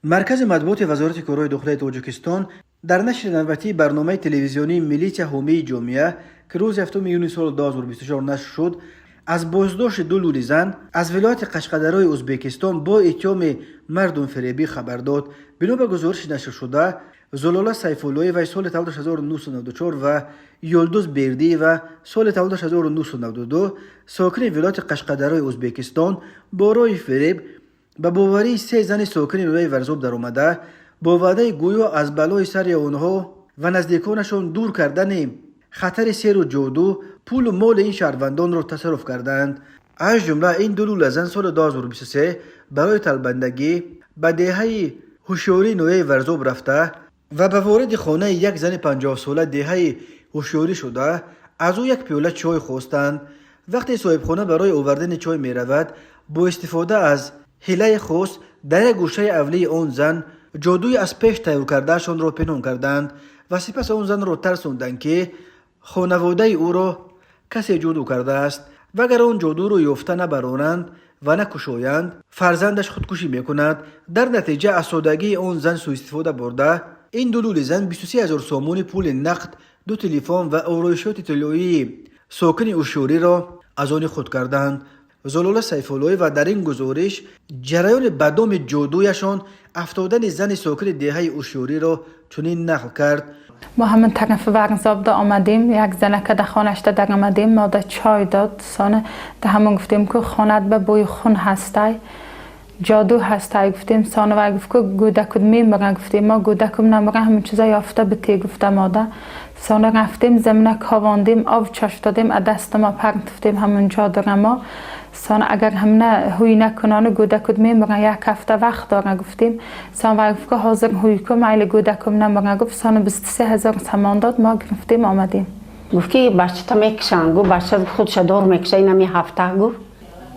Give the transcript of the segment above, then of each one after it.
Маркази матбуоти Вазорати корҳои дохилаи Тоҷикистон дар нашри навбатии барномаи телевизионии «Милитсия ҳомии ҷомеа», ки рӯзи 7 июни соли 2024 нашр шуд, аз боздошти ду лӯлизан аз вилояти Қашқадарёи Ӯзбекистон бо иттиҳоми мардумфиребӣ хабар дод. Бино ба гузориши нашршуда, Зулола Сайфуллоева, соли таваллудаш 1994, ва Юлдуз Бердиева, соли таваллудаш 1992, сокини вилояти Қашқадарёи Ӯзбекистон, бо роҳи фиреб ба боварии се зани сокини ноҳияи Варзоб даромада, бо ваъдаи гӯё аз балои сари онҳо ва наздиконашон дур кардани хатари сеҳру ҷоду, пулу моли ин шаҳрвандонро тасарруф карданд. Аз ҷумла ин ду лӯлазан соли 2023 барои талбандагӣ ба деҳаи Ҳушёрии ноҳияи Варзоб рафта ва ба вориди хонаи як зани 50-сола деҳаи Ҳушёрӣ шуда, аз ӯ як пиёла чой хостанд. Вақте соҳибхона барои овардани чой меравад, бо истифода аз ҳилаи хос дар як гӯшаи авлии он зан ҷодуи аз пеш тайёр кардаашонро пинҳон карданд ва сипас он занро тарсонданд, ки хонаводаи ӯро касе ҷоду кардааст ва агар он ҷодуро ёфта набаронанд ва накушоянд, фарзандаш худкушӣ мекунад. Дар натиҷа аз содагии он зан сӯистифода бурда, ин ду лӯли зан 23 ҳазор сомони пули нақд, ду телефон ва ороишоти тиллоии сокини Ушёриро аз они худ карданд. Зулола Сайфуллоева дар ин гузориш ҷараёни ба доми ҷодуяшон афтодани зани сокини деҳаи Ушёриро чунин нақл кард. Мо ҳамин тарафи Варзобда омадем, як занака да хонашда даромадем, мо да чой дод. Соне да ҳамон гуфтем, ки хонат ба бӯи хун ҳастай, ҷоду ҳастай, гуфтем. Соне вай гуфт, ки гӯдакут мемира. Гуфтем, мо гӯдакум намира, ҳамин чиза ёфта бите, гуфта мода. Соне рафтем, замина ковондем, об чош додем, а даста мо партуфтем ҳамон ҷодура мо. Сон агар ҳамна ҳуй накунону, гӯдакут мемира, як ҳафта вақт дора, гуфтем. Сон вай гуфт, ки ҳозир ҳуй ку, майли, гӯдакум намира, гуфт. Сону 23 000 сомон дод, мо гирифтем, омадем. Гуфт, ки бачата мекушанд, гуфт, бача худша дор мекуша инами ҳафта, гуфт.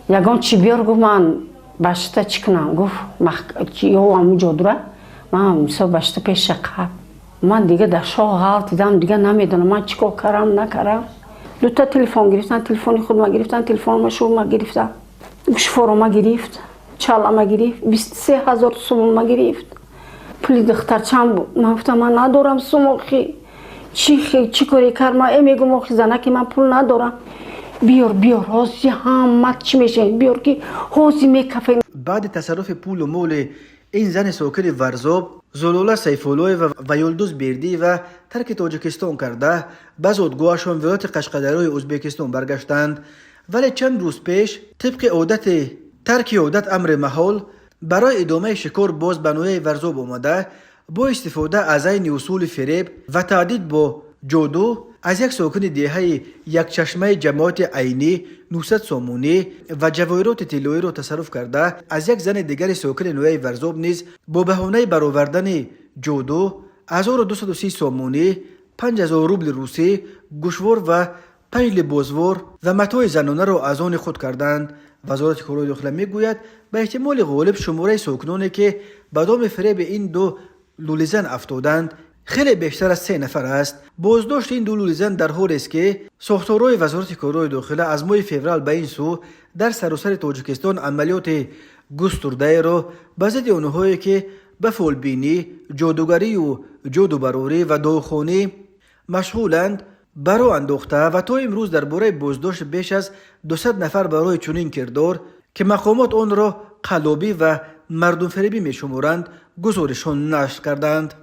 Ягон чӣ биёр, гуфт, ман бачата чӣ кунам, гуфт, ё аму ҷодура ман мисол бачата пеша қаб. Ман дига дар шоҳ ғалт дидам, дига намедонам ман чӣ кор карам, накарам. Дута телефон гирифтан, телефони худма гирифтан, телефонма шума гирифтан, гӯшфорома гирифт, чалама гирифт, 23 000 сумма гирифт, пули духтарчам буд. Ман гуфтам, ман надорам сум, охи чӣ коре карма? Мегум, охи занаки, ман пул надорам, биёр, биёр, ҳози ҳама чӣ мешавем, биёр, ки ҳози мекафем. Баъди тасарруфи пулу моли ин зани сокини Варзоб, Зулола Сайфуллоева ва Юлдуз Бердиева тарки Тоҷикистон карда, ба зодгоҳашон вилояти Қашқадарёи Ӯзбекистон баргаштанд. Вале чанд рӯз пеш, тибқи одати тарки одат амри маҳол, барои идомаи шикор боз ба ноҳияи Варзоб омада, бо истифода аз айни усули фиреб ва таҳдид бо ҷоду аз як сокини деҳаи Якчашмаи ҷамоати Айнӣ 900 сомонӣ ва ҷавоҳироти тиллоиро тасарруф карда, аз як зани дигари сокини ноҳияи Варзоб низ бо баҳонаи баровардани ҷоду 1230 сомонӣ, 5000 рубли русӣ, гӯшвор ва панҷ либосвор ва матои занонаро аз они худ карданд. Вазорати корҳои дохила мегӯяд, ба эҳтимоли ғолиб шумораи сокиноне, ки ба доми фиреби ин ду лӯлизан афтоданд, хеле бештар аз се нафар аст. Боздошти ин ду лӯлизан дар ҳолест, ки сохторҳои Вазорати корҳои дохила аз моҳи феврал ба ин сӯ дар саросари Тоҷикистон амалиёти густурдаеро ба зидди онҳое, ки ба фолбинӣ, ҷодугарию ҷодубарорӣ ва дуохонӣ машғуланд, ба роҳ андохта ва то имрӯз дар бораи боздошти беш аз 200 нафар барои чунин кирдор, ки мақомот онро қаллобӣ ва мардумфиребӣ мешуморанд, гузоришҳо нашр карданд.